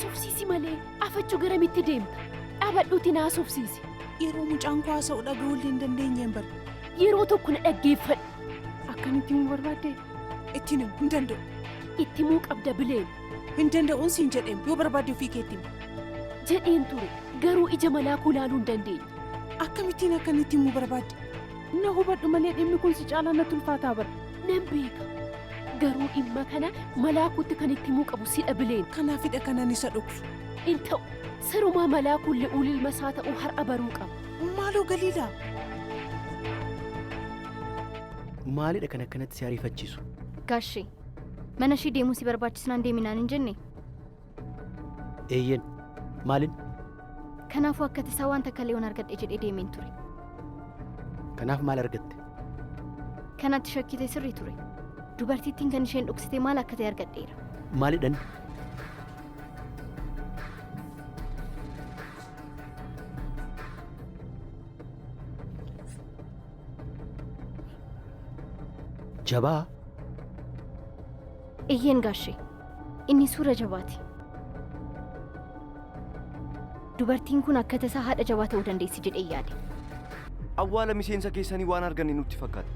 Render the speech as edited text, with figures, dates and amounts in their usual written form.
Haasofsiisi malee afachuu garamitti deemta? Dhaabadhuuti na haasofsiisi. Yeroo mucaan koo haasa'u dhaga'uu illee hin dandeenyeen bara. Yeroo tokko na dhaggeeffadhu. Akkamitti himuu barbaadde? Ittiin himu hin danda'u. Itti himuu qabda Bileen. Hin danda'uun siin jedheem yoo barbaadde ofii keetti himi. Jedheen ture garuu ija Malaakuu ilaaluu hin dandeenye. Akkamittiin akka inni itti himuu barbaadde? Na hubadhu malee dhimmi kun si caalaa natti ulfaataa bara. Nan beeka. Garuu dhimma kana Malaakuutti kan itti himuu qabu sidha Bileen. Kanaafidha kanan isa dhoksu. In ta'u. Sirumaa Malaakuun Li'uul ilma isaa ta'uu har'a baruu qaba. Maaloo Galiilaa! Maalidha kan akkanatti si ariifachiisu? Gaashee, mana ishii deemuu si barbaachisnaan deemi naan hin jenne? Eeyyeen. Maalin? Kanaafuu akka tasaa waan takka Leeyoon argadhe jedhee deemeen ture. Kanaaf maal argatte? Kan ati shakkite sirrii ture. Dubartittiin kan isheen dhoksite maal akka ta'e argadheera. Maalidhan? Jabaa? Eeyyeen gaashee. Inni suura jabaati. Dubartiin kun akka tasaa haadha jabaa ta'uu dandeessi jedhee yaade. Awwaala miseensa keessanii waan arganne nutti fakkaata.